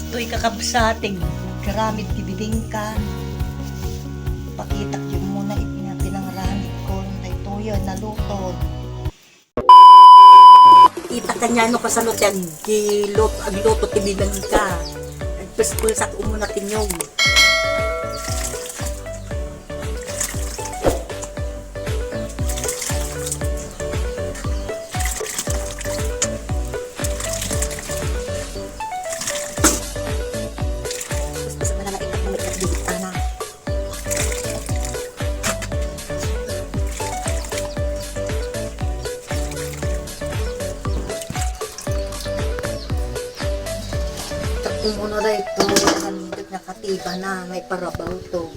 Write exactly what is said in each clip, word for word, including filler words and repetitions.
Toy kakabsat ti garamid ti bibingka. Pakitak yu muna iti nga pinangaramid ko. Daytoyen naluto. Ita kaniano kasano ti aglut-, agluto ti bibingka. Agpespesak umuna ti niyog. Basta na lang ikaw, ikaw, ikaw, ikaw. Tapos mo na dahil ito, ang nakatiba na, may parabaw to.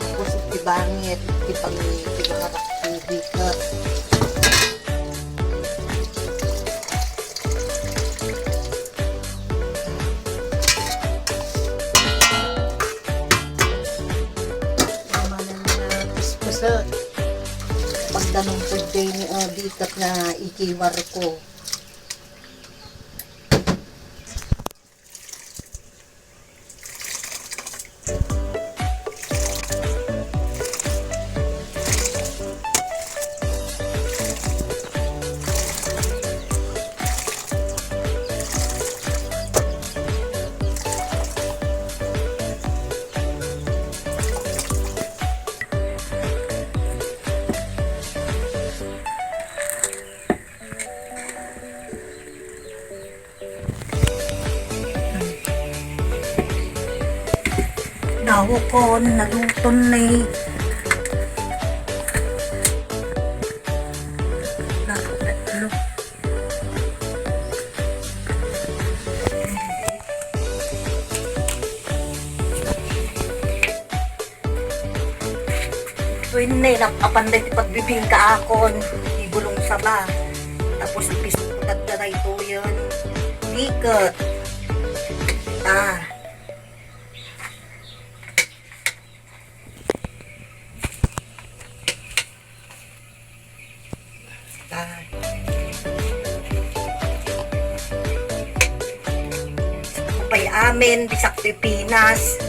Tapos iti bangit, iti pang-, iti mga tubig, ha? Tama na nga, kuskusa. Pagdanong ko din, ah, dikat na ikiwar ko. Dawokon, naluton ni. Naluto. Tuwin na, apan dahil ti pagbibingka akon, igulong saba. Tapos ipisok ko tagda na ito yun. Diket. Ah. Ah. Pay amin, bisak Pilipinas.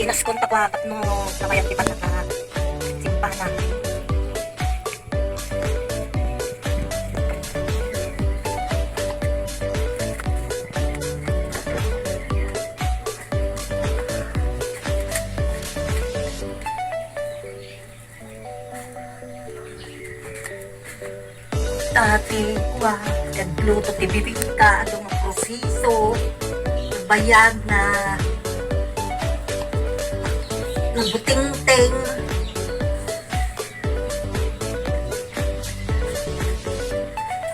Pinaskon ta kwa tapno namayat ti pagkaka-, simpana. Dati, wa, nagluto ti bibingka, adu nga proseso, bayag na, nabutingting.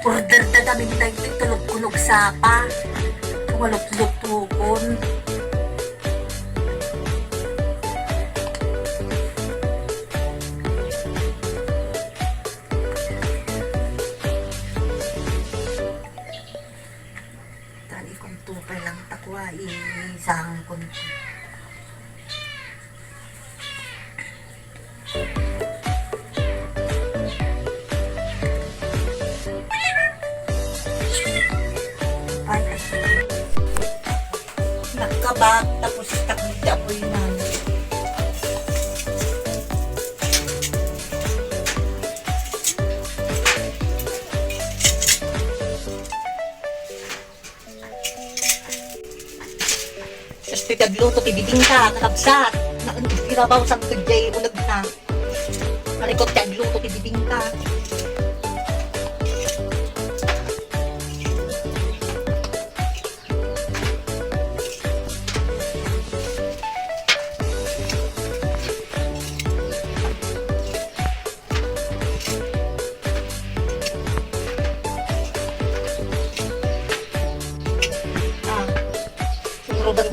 Order da damin daytoy tulog kunog sapa. Walot-lotokon. Tani kon tupay lang takwa, isang kon. Ay, nagkabak, tapos taklit apoy na. Sus, ti agluto ti bibingka, kakabsat. Na, irabaw sa kudjay uneg na. Marikot ti agluto ti bibingka.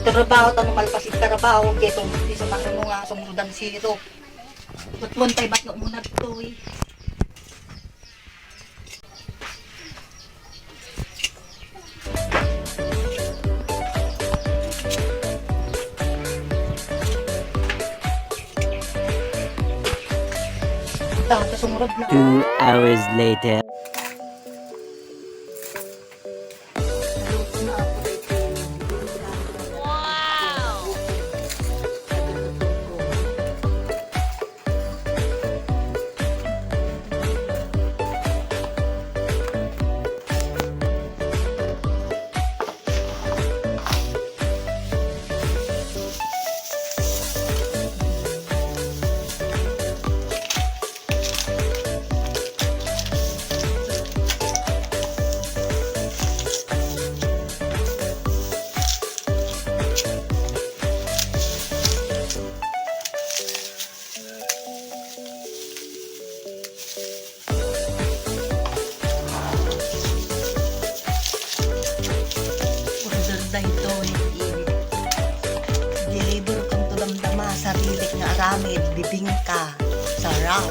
Trabaho, ta no malpas iti trabaho, keto ti sumaruno nga sumurodan sirop. But one time, at no, muna ditoy. Tapos sumurod na. Two hours later. Order daytoy. Deliver kanto damdama, sarilik nga aramid, bibingka, sarap.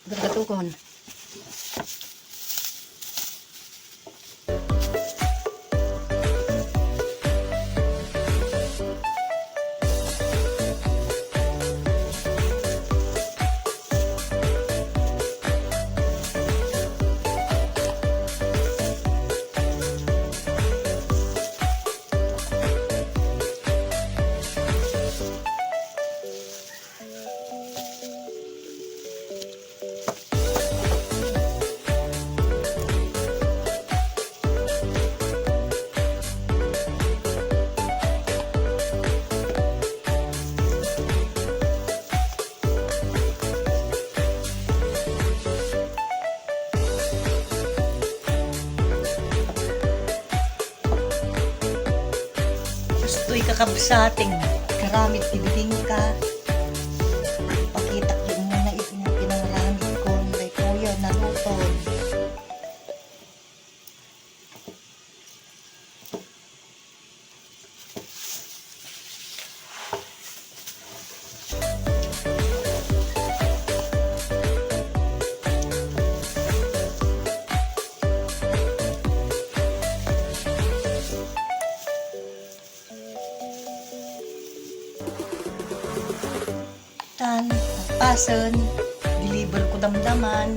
Gagatukon. Kastoy, kakabsat, ti aramid ti bibingka. Pakitak di muna iti pinangaramidkon, daytoy a naluton. Tan, pasen, deliver ko damdaman.